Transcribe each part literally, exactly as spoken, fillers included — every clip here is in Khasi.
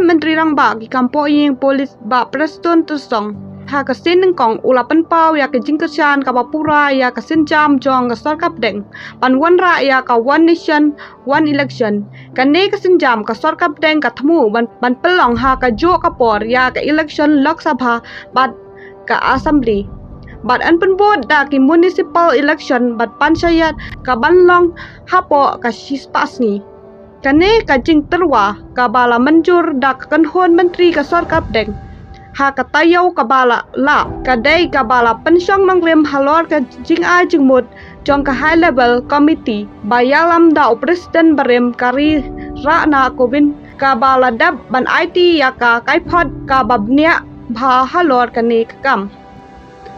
Myntri Rangbah ki kam poh ïing Police Bah Prestone Tynsong ha ka sien nyngkong u la pynpaw ïa ka jingkyrshan kaba pura ïa ka sienjam jong ka sorkar pdeng ban wanrah ïa ka One Nation One Election. Kane ka sienjam ka sorkar pdeng ka thmu ban, ban pynlong ha kajuh ka por ïa ka election Lok Sabha bad ka Assembly, bad yn pynbud da ki municipal election bad panchayat kaban long hapoh ka shispah sngi. Kane ka jingtyrwa kaba la mynjur da ka kynhun myntri ka sorkar pdeng ha ka taïew kaba la lah, ka dei kaba la pynshong nongrim halor ka jingai jingmut jong ka High Level Committee ba ïalam da u President barim ka ri Ramnath Kovind, kaba la dep ban aiti ïa ka kaiphod kaba bniah bha halor kane ka kam.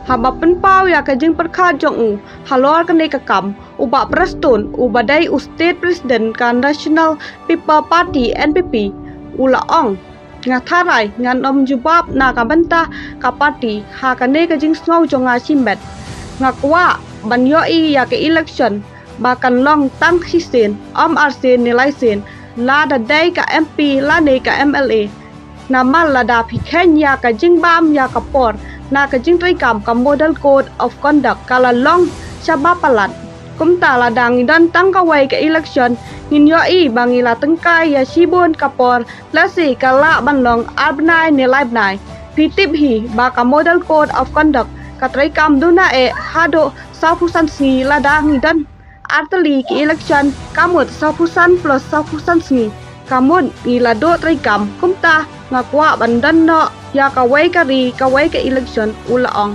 Haba pynpaw ïa ka jingpyrkhat jong u halor kane ka kam, u Bah Prestone, uba dei u State President ka National People Party, N P P, u la ong: Nga tharai ngan ym jubab na ka bynta ka party ha kane ka jingsngew jong nga shimet. Nga kwah ban ïohi ïa ka election ba kan long tang shisien, ym arsien ne laisien, lada dei ka M P lane ka M L A. Namar lada phi kheiñ ïa ka jingbam ïa ka por na ka jingtreikam, ka Model Code of Conduct ka la long shaba palat. Kumta lada ngi don tang kawei ka election, ngin ïohi ba ngi la tyngkai ïa shibun ka por, lehse ka lah ban long ar bnai ne lai bnai. Phi tip hi ba ka Model Code of Conduct ka treikam duna eh haduh sawphew san sngi. Lada ngi don artylli ki election, ka mut sawphew san plus sawphew san sngi, ka mut ngi la duh treikam. Kumta nga kwah ban don noh ïa kawei ka ri kawei ka election, u la ong.